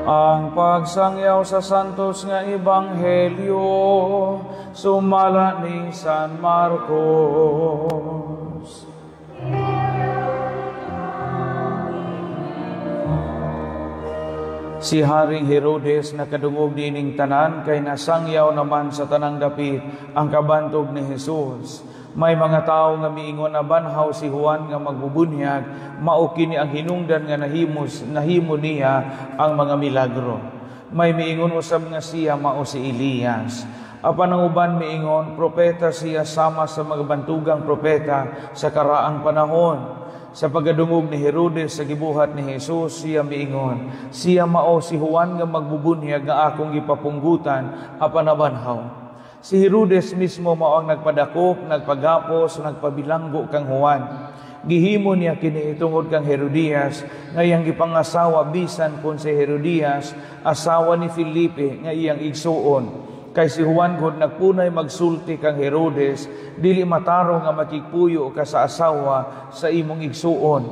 Ang pagsangyaw sa Santos nga Ebanghelyo sumala ni San Marcos. Si Haring Herodes nakadungog niining tanan kay nasangyaw naman sa tanang dapit ang kabantog ni Jesus. May mga tawo nga miingon na banhaw si Juan nga magbubunyag, mao kini ang hinungdan nga nahimo niya ang mga milagro. May miingon usab nga siya mao si Elias. Apan ang uban miingon, propeta siya sama sa mga bantugang propeta sa karaang panahon. Sa pagkadungog ni Herodes sa gibuhat ni Jesus, siya miingon, siya mao si Juan nga magbubunyag nga akong gipapunggutan apan nabanhaw. Si Herodes mismo mao ang nagpadakop, nagpagapos, nagpabilanggo kang Juan. Gihimo niya kini tungod kang Herodias nga iyang gipangasawa bisan kun si Herodias asawa ni Felipe nga iyang igsuon. Kay si Juan gud nagpunay magsulti kang Herodes, dili matarong nga makigpuyo ka sa asawa sa imong igsuon.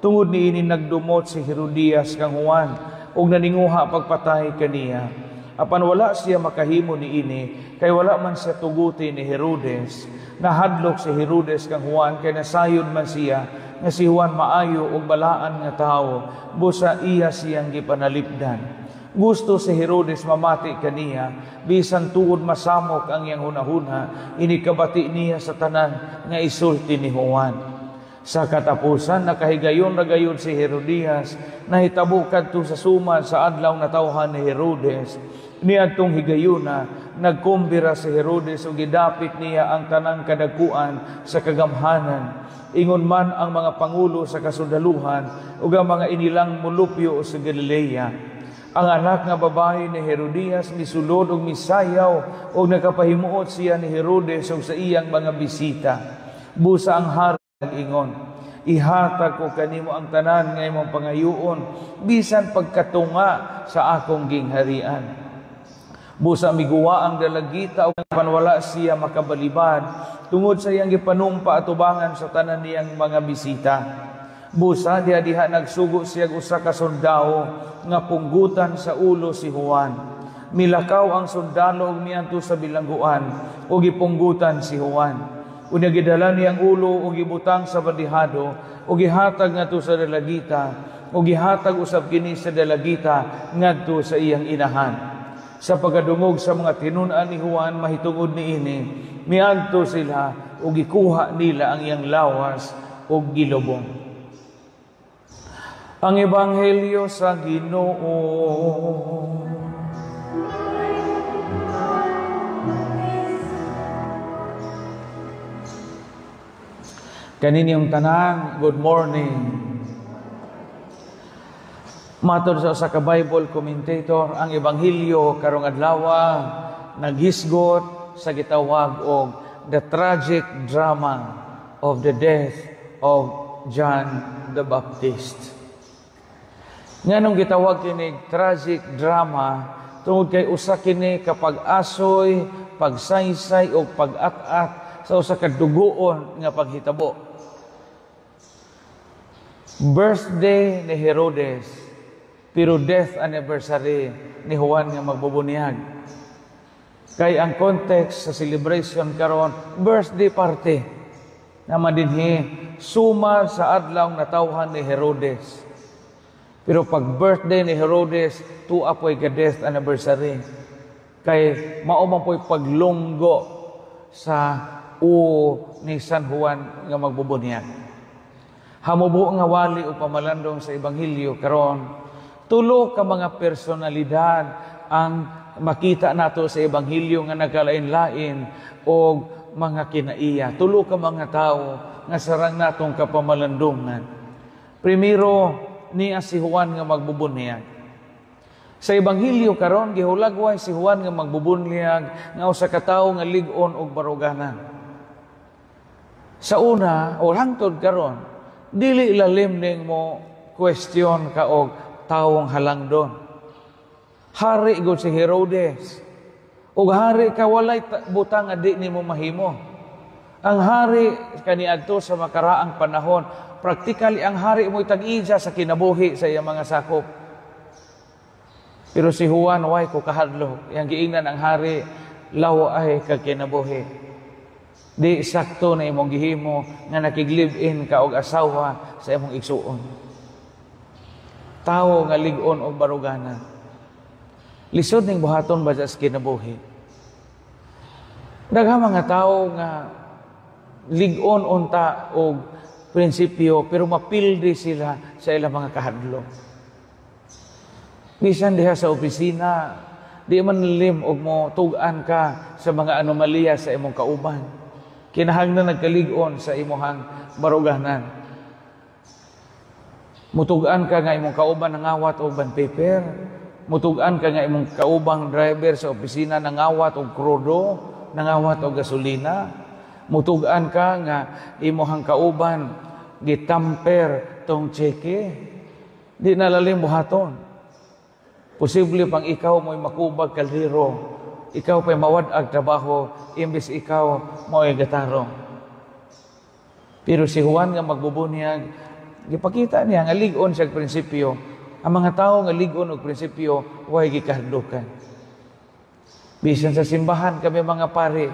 Tungod niini nagdumot si Herodias kang Juan ug naninguha pagpatay kaniya. Apan wala siya makahimo niini kay wala man siya tuguti ni Herodes. Nahadlok si Herodes kang Juan kay nasayod man siya nga si Juan maayo ug balaan nga tawo, busa iya siyang gipanalipdan. Gusto si Herodes mamati kaniya, bisan tuod masamok ang iyang hunahuna, inikabati niya sa tanan nga isulti ni Juan. Sa katapusan, nakahigayon ra gayon si Herodias, nahitabo kadto sa suman sa adlaw natawhan ni Herodes. Niadtong higayuna, nagkumbira si Herodes ug gidapit niya ang tanang kadagkuan sa kagamhanan. Ingon man ang mga pangulo sa kasundaluhan ug ang mga inilang mulupyo sa Galilea. Ang anak nga babae ni Herodias misulod og misayaw og nakapahimuot siya ni Herodes og sa iyang mga bisita. Busa ang hari nag-ingon, ihatag ko kanimo ang tanan nga imong pangayuon bisan pagkatunga sa akong gingharian. Busa miguwa ang dalagita ug panwala siya makabalibad tungod sa iyang gipanumpa atubangan sa tanan niyang mga bisita. Busa diha-diha nagsugo siya usa ka sundao nga punggutan sa ulo si Juan. Milakaw ang sundalo ug miadto sa bilangguan ug gipunggutan si Juan. Unya gidala niyang ulo ug gibutang sa bandihado ug gihatag ngadto sa dalagita ug gihatag usab kini sa dalagita ngadto sa iyang inahan. Sa pagkadungog sa mga tinun-an ni Juan mahitungod niini, miadto sila ug gikuha nila ang iyang lawas ug gilubong. Ang Ebanghelyo sa Ginoo. Kaninyong tanan, good morning. Matod sa usa ka Bible commentator, ang Ebanghelyo karong adlaw naghisgot sa gitawag og the tragic drama of the death of John the Baptist. Nganong gitawag kini tragic drama? Tungod kay usa kini kapag-asoy, pagsaysay o pag-at-at sa usa ka dugoon nga paghitabo. Birthday ni Herodes, pero death anniversary ni Juan nga magbubunyag. Kay ang context sa celebration karon, birthday party na madinhi suma sa adlaw natawhan ni Herodes. Pero pag birthday ni Herodes, tuwa po'y ka-death anniversary. Kay mao man po'y paglunggo sa uo ni San Juan nga magbubunyag. Hamubo nga wali o pamalandong sa Ebanghelyo karon, tulo ka mga personalidad ang makita nato sa Ebanghelyo nga nagkalain-lain og mga kinaiya. Tulo ka mga tawo nga sarang natong kapamalandungan. Primero, niya si Juan nga magbubunyag. Sa Ebanghelyo karon gihulagway si Juan nga magbubunyag nga usa ka tawo nga lig-on og baruganan. Sa una o hangtod karon, dili lalim ning mo question ka og tawong halangdon. Hari gud si Herodes. Ug hari ka walay butang nga di nimo mahimo. Ang hari kaniadto sa makaraang panahon, practically ang hari mo'y tag-ija sa kinabuhi sa iyang mga sakop. Pero si Juan, way ko kahadlok. Yang giingnan ang hari, law-ay kag kinabuhi. Di sakto na imong gihimo nga nakig-live-in ka og asawa sa imong igsuon. Tawo nga lig-on og baruganan. Lisod ning buhaton ba sa kinabuhi? Daghang mga tawo nga lig-on unta og prinsipyo, pero mapildi sila sa ilang mga kahadlok. Bisan diha sa opisina, di man lim og mo tug-an ka sa mga anomalya sa imong kauban. Kinahanglan nagkalig-on sa imuhang baruganan. Mutug-an ka nga imong kauban nangawat og bond paper. Mutug-an ka nga imong kaubang driver sa opisina nangawat og krudo, nangawat og gasolina. Mutug-an ka nga imuhang kauban gitamper tong tseke. Di na lalim buhaton. Posible pang ikaw mo'y makubag kaldero, ikaw pa'y mawad-ag trabaho, imbes ikaw mo'y gatarong. Pero si Juan nga magbubunyag, gipakita niya nga lig-on siya prinsipyo. Ang mga tao nga lig-on og prinsipyo, way gikahadlukan. Bisan sa simbahan kami mga pare,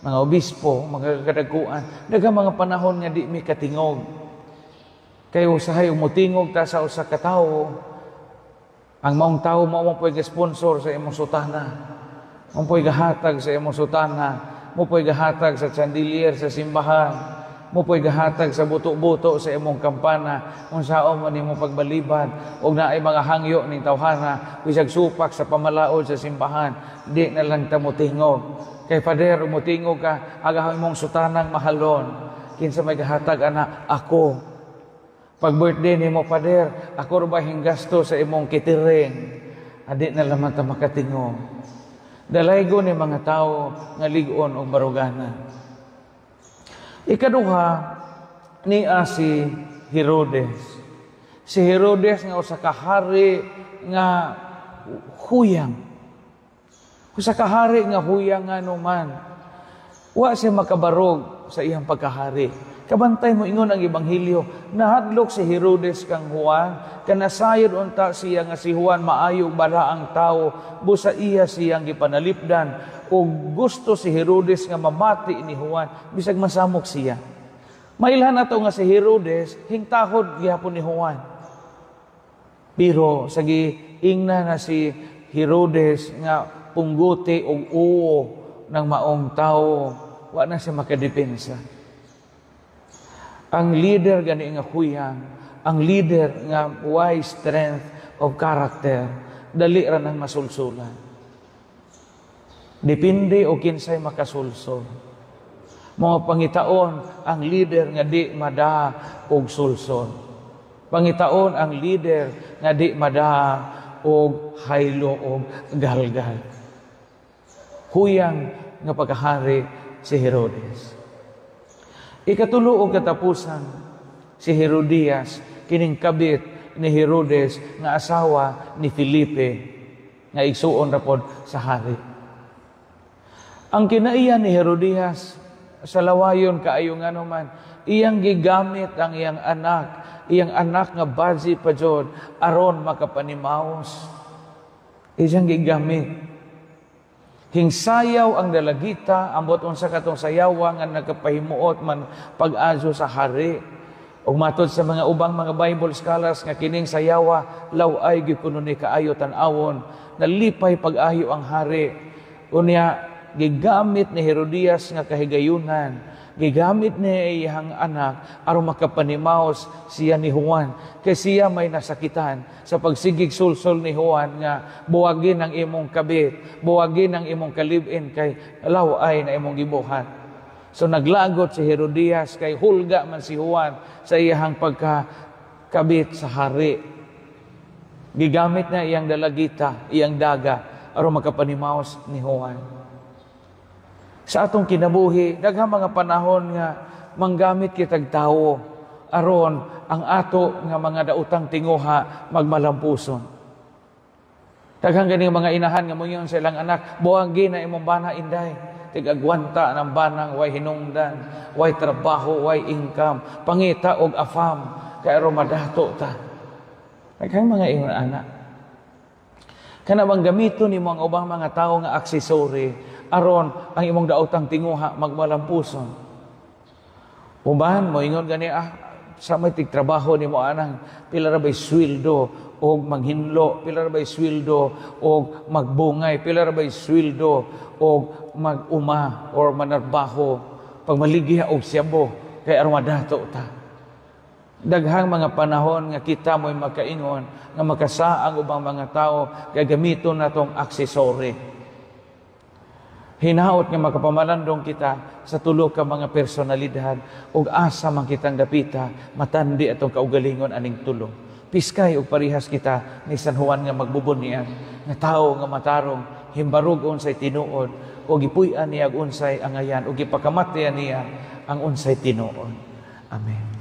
mga obispo, mga kadaguan, daghang mga panahon nga di mi katingog. Kay usahay umutingog ta sa usa ka tawo, ang maong tao mao mo po'y sponsor sa imong sutana. Mo po'y gahatag sa imong sutana. Mo po'y gahatag sa chandelier sa simbahan. Mo po'y gahatag sa buto-buto sa imong kampana. Unsaon man nimo pagbalibad og naay mga hangyo ning tawhana, bisag supak sa pamalaod sa simbahan, di na lang ta motingog. Kay Father, mutingog ka, agaw imong sutanang mahalon. Kinsa may gahatag ana? Ako. Pag birthday nimo, Father, ako ra ba gasto sa imong catering? Adi na lamang ta makatingog. Dalaygo ni mga tao nga lig-on og barugana. Ikaduha ni si Herodes. Si Herodes nga usa ka hari nga huyang. Usa ka hari nga huyang nga numan. Wa siya makabarog sa iyang pagkahari. Kabantay mo ingon ang Ebanghelyo, nahadlok si Herodes kang Juan, kanasayod unta siya nga si Juan maayo balaang tawo, busa iya siyang gipanalipdan, ug gusto si Herodes nga mamati ni Juan, bisag masamok siya. Mailhan ato nga si Herodes hingtahod gihapon ni Juan. Pero sa giingna na si Herodes nga pungguti og uo ng maong tawo, wa na siya makadepensa. Ang leader gani nga huyang, ang leader nga wise strength of character, dali ra nang masulsulan. Depende o kinsay makasulsol. Mga pangitaon ang leader nga di mada og sulsol. Pangitaon ang leader nga di mada og haylo og galgal. Huyang nga pagkahari si Herodes. Ikatulo og katapusan, si Herodias, kining kabit ni Herodes nga asawa ni Felipe, nga igsuon ra pod sa hari. Ang kinaiya ni Herodias sa lawayon kaayo nga naman, iyang gigamit ang iyang anak nga baji pa jud aron makapanimaos. Iyang gigamit. Hingsayaw ang dalagita, ambot unsa katong sayawa nga nagkapahimuot man pag-azo sa hari. Ug matod sa mga ubang mga Bible scholars nga kining sayawa law-ay gyud kuno ni kaayo tan-awon, nalipay pag-ayo ang hari. Unya gigamit ni Herodias nga kahigayunan, gigamit ni iyang anak aron makapanimaos siya ni Juan, kay siya may nasakitan sa pagsigig sulsol ni Juan nga buwagin ang imong kabit, buwagin ang imong kalibin kay law-ay na imong gibuhat. So naglagot si Herodias kay hulga man si Juan sa iyang pagkakabit sa hari. Gigamit na iyang dalagita, iyang daga aron makapanimaos ni Juan. Sa atong kinabuhi, daghang mga panahon nga manggamit kitag tawo aron ang ato nga mga daotang tinguha magmalampuson. Daghang ganing mga inahan nga moingon sa ilang anak, "Buwagi na imong bana, inday. Tig-agwanta ng banang way hinungdan, way trabaho, way income, pangita og afam kay aron madato ta." Daghang mga ingon ana. Kana bang gamiton nimo ang ubang mga tawo nga accessory aron ang imong daotang tinguha magmalampuson. Uban moingon gani, "Ah, sa may tigtrabaho nimo anang pila ra bay sweldo og maghinlo, pila ra bay sweldo og magbungay, pila ra bay sweldo og mag-uma or manarbaho, pagmaligya og siyabo kay aron madato ta." Daghang mga panahon nga kita mo'y makaingon nga makasaang ubang mga tao kay gamiton natong accessory. Hinaot nga makapamalandong kita sa tulo ka mga personalidad ug asa man kitang dapita, matandi atong kaugalingon aning tulo. Piskay og parihas kita ni San Juan nga magbubunian, nga tawo nga matarong, himbarog unsay tinuod ug gipuy-an niya unsay angayan ug gipakamatyan niya ang unsay tinuod. Amen.